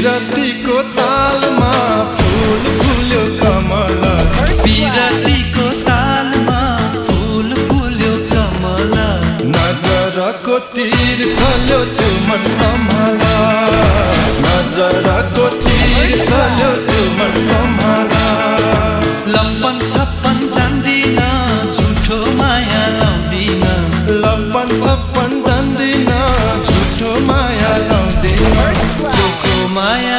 पिरतीको तालमा फूल फुल्यो कमला पिरतीको तालमा फूल फुल्यो कमला नजरको तीर चल्यो त्यो मन सम्हाला नजरको तीर चल्यो त्यो मन सम्हाला लम्पन छप्पन जान्दिन झुठो माया लाउँदिन लम्पन छप्पन जान्दिन झुठो माया लाउँदिन चोखो माया